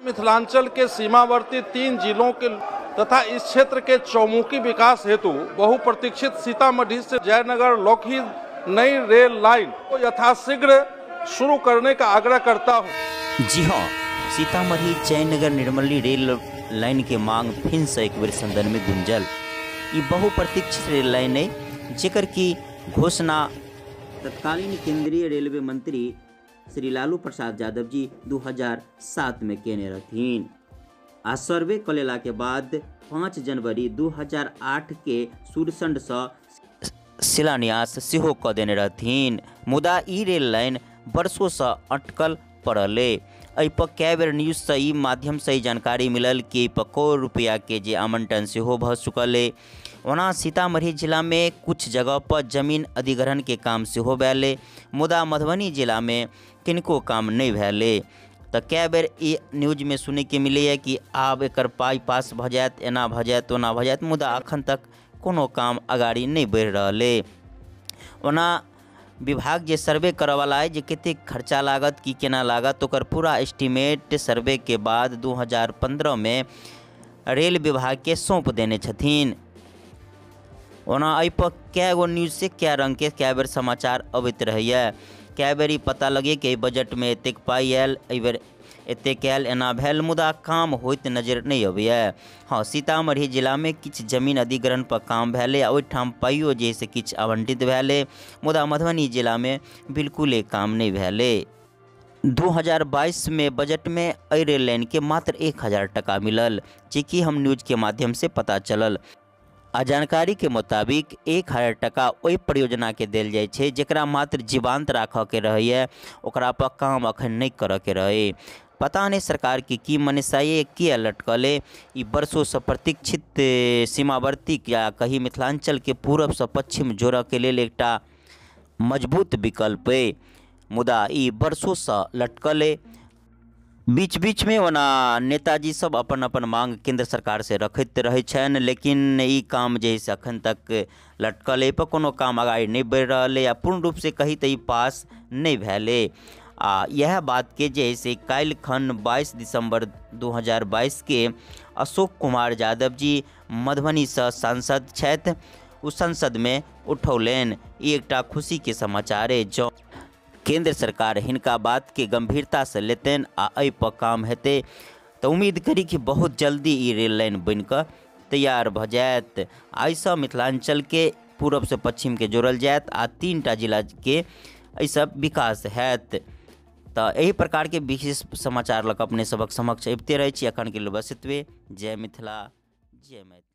मिथिलांचल के सीमावर्ती 3 जिलों के तथा इस क्षेत्र के चौमुखी विकास हेतु बहुप्रतीक्षित सीतामढ़ी से जयनगर लौकही नई रेल लाइन को यथाशीघ्र शुरू करने का आग्रह करता हूँ। जी हाँ, सीतामढ़ी जयनगर निर्मली रेल लाइन के मांग फिर से एक बेर सदन में गुंजल। ई बहुप्रतीक्षित रेल लाइन है जेकर की घोषणा तत्कालीन केंद्रीय रेलवे मंत्री श्री लालू प्रसाद यादव जी 2007 में केने रहथिन आ सर्वे क लेला के बाद 5 जनवरी 2008 के सुरसंड से शिलान्यास सेहो क देने रहथिन। मुदा ई रेल लाइन वर्षों से अटकल पड़ल। एहि पर कए बेर न्यूज से ई माध्यम से जानकारी मिलल कि एहि पर करोड़ रुपया के जे आवंटन सेहो भऽ चुकल अइ। ओना सीतामढ़ी जिला में कुछ जगह पर जमीन अधिग्रहण के काम सेहो भेल, मुदा मधुबनी जिला में किनको काम नहीं भेल। तऽ कए बेर ई न्यूज में सुनैके मिलैए कि आब एकर पाइ पास भऽ जायत, एना भऽ जायत, ओना भऽ जायत, मुदा अखन तक कोनो काम अगाड़ी नहीं बढ़ि रहल अइ। ओना विभाग जे सर्वे करऽवला अइ जे कतेक खर्चा लागत, की केना लागत, ओकर पूरा एस्टीमेट सर्वे के बाद 2015 में रेल विभाग के सौंप देने छथिन। ओना एहि पर कए गो न्यूज से कए रंग के कए बेर समाचार अबैत रहैए। कए बेर ई पता लगे कि एहि बजट में एतेक पाइ आयल, एहि बेर एतेक आयल, एना भेल, मुदा काम होइत नजर नहीं अबैए। हाँ, सीतामढ़ी जिला में किछु जमीन अधिग्रहण पर काम भेलै आ ओहिठाम पाइयो जे से किछु आवंटित भेलै, मुदा मधुबनी जिला में बिल्कुले काम नहीं भेलै। 2022 में बजट में एहि रेल लाइन के मात्र 1000 टका मिलल, जेकि हम न्यूज के माध्यम से पता चलल। आ जानकारी के मुताबिक 1000 टका ओहि परियोजना के देल जाइ छै जेकरा मात्र जीवांत राखऽ के रहैए, ओकरा पर काम अखन नहीं करऽ के रहै। पता नहीं सरकार के की मनीषा ये किया लटकल है। ई वर्षों से प्रतीक्षित सीमावर्ती या कही मिथिलांचल के पूरब से पश्चिम जोड़ऽ के लेल एकटा मजबूत विकल्प है, मुदा ई वर्षों से लटकल है। बीच बीच में ओना नेताजी सब अपन अपन मांग केंद्र सरकार से रखैत रहै छनि, लेकिन ई काम जे से अखन तक लटकल है, पर कोनो काम अगाड़ी नहीं बढ़ि रहल है आ पूर्ण रूप से कही तऽ ई पास नहीं भेलै। आ इएह बात के जे से काल्हि खन 22 दिसंबर 2022 के अशोक कुमार यादव जी मधुबनी से सांसद छथि, ओ संसद में उठौलनि। ई एकटा खुशी के समाचार है। जँ केंद्र सरकार हिनका बात के गंभीरता से लेतनि आ एहि पर काम हेतै तऽ उम्मीद करी कि बहुत जल्दी ई रेल लाइन बनि कऽ तैयार भऽ जायत। एहिसँ मिथिलांचल के पूरब से पश्चिम के जोड़ल जायत आ 3टा जिला के एहिसँ विकास हैत। तऽ एहि प्रकार के विशेष समाचार लऽ कऽ अपने सबक समक्ष अबिते रहै छी। अखन के लेल बस एतबे। जय मिथिला, जय मैथिली।